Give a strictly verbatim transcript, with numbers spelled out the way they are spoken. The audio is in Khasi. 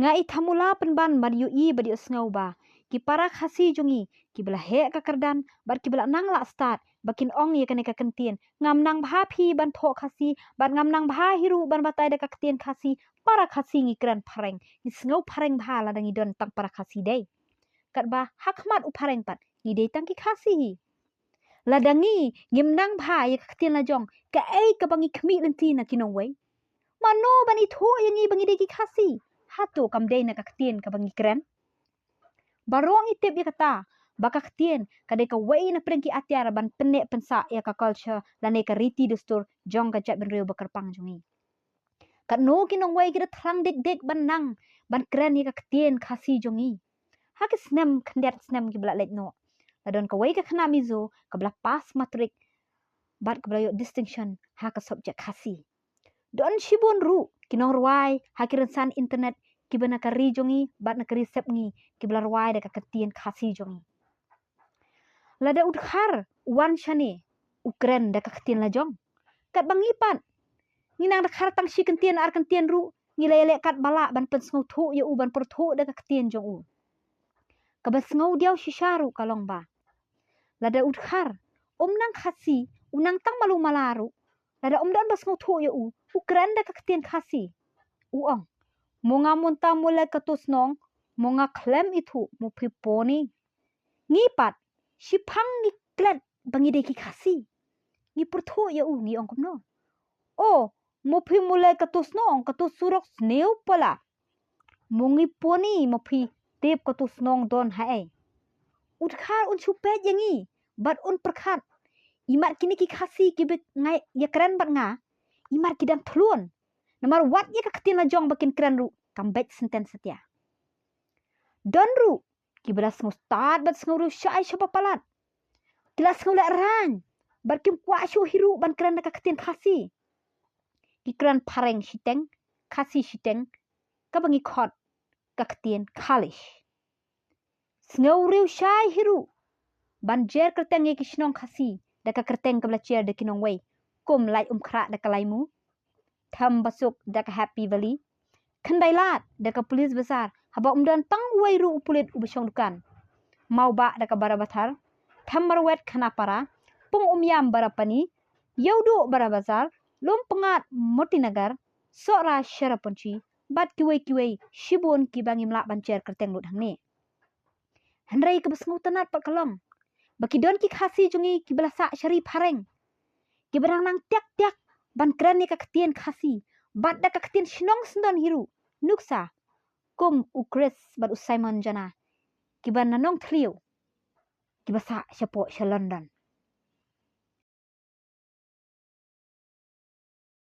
Nga i thamula pynban ban ïohi bad ïohsngew ba ki para Khasi jong ngi kiba la heh ka kyrdan bad kiba la nang la stad ba kin ong ïa kane ka kyntien, ngam nang bha phi ban thoh Khasi bad ngam nang bha hi ruh ban batai da ka ktien Khasi. Para Khasi ngi kren phareng, ngi sngew phareng bha lada ngi don tang para Khasi dei. Katba ha khmat u phareng pat ngi dei tang ki Khasi hi. Lada ngi ngim nang bha ïa ka ktien la jong, kaei kaba ngi khmih lynti na ki nongwei? Mano ban ithuh ïa ngi ba ngi dei ki Khasi? Hato kam dei na ka ktien kaba ngi kren? Baroh ngi tip ïa kata ba ka ktien ka dei kawei na pdeng ki atiar ban pynneh pynsah ïa ka culture lane ka riti dustur jong ka jaitbynriew ba kyrpang jong ngi. Katno ki nongwei ki da thrang dik dik ban nang ban kren ïa ka ktien Khasi jong ngi ha ki snem khyndiat snem kiba la leit noh. La don kawei ka khynnah Mizo kaba la pass matric bad kaba la ïoh distinction ha ka subject Khasi. Don shibun ruh ki nongrwai ha ki rynsan internet kiba na ka ri jong ngi bad na ka ri sepngi kiba la rwai da ka ktien Khasi jong ngi. Lada u Dkhar u wan shane, u kren da ka ktien la jong. Katba ngi pat, ngi nang Dkhar tang shi kyntien ar kyntien ruh, ngi la ïaleh katba lah ban pynsngewthuh ïa u ban pyrthuh da ka ktien jong u. Kaba sngew diaw shisha ruh ka long ba lada u Dkhar um nang Khasi, u nang tang malu mala ruh, lada um don ba sngewthuh ïa u, u kren da ka ktien Khasi. U ong, mo nga mynta mula katu shnong, mo nga khlem ithuh, mo phi poni. Ngi pat, shiphang ngi klet ba ngi dei ki Khasi. Ngi pyrthuh ïa u, ngi ong kumno? O, mo phi mula katu shnong, katu surok sniew palat. Mo ngi poni, mo phi tip katu shnong don haei. U Dkhar un shu peit ïa ngi bad un pyrkhat, imat kine ki Khasi kiba ngi ïakren bad nga, imat ki dang thlun. Namar wat ïa ka ktien la jong ba kin kren ruh kam beit senten satia. Don ruh kiba la sngewstad bad sngewriewshai shaba palat. Ki la sngewlehraiñ bad kim kwah shuh hi ruh ban kren da ka ktien Khasi. Ki kren phareng shiteng, Khasi shiteng, kaba ngi khot ka ktien Khalish. Sngewriewshai hi ruh ban jer kyrteng ïa ki shnong Khasi da ka kyrteng kaba la jer da ki nongwei, kum Laitumkhrah da ka Laimu, Thambasuk da ka Happy Valley, Khyndailad da ka Police Bazar, haba um don tang uwei ruh u pulit uba shong dukan, Mawbah da ka Barabathar, Thammarwet Khanapara, Pung Umïam Barapani, Ïewduh Barabazar, Lumpyngngad Motinagar, Sohra Cherrapunji, bad kiwei kiwei shibun kiba ngim lah ban jer kyrteng lut hangne. Hynrei kaba sngewtynnat pat ka long ba ki don ki Khasi jong ngi kiba la sah sha ri phareng, kiba dang nang tiak tiak ban kren ïa ka ktien Khasi bad da ka ktien shnong sndon hi ruh, nuksa kum u Chris bad u Simon Jana, kiba na Nongthliew, kiba sah shapoh sha London.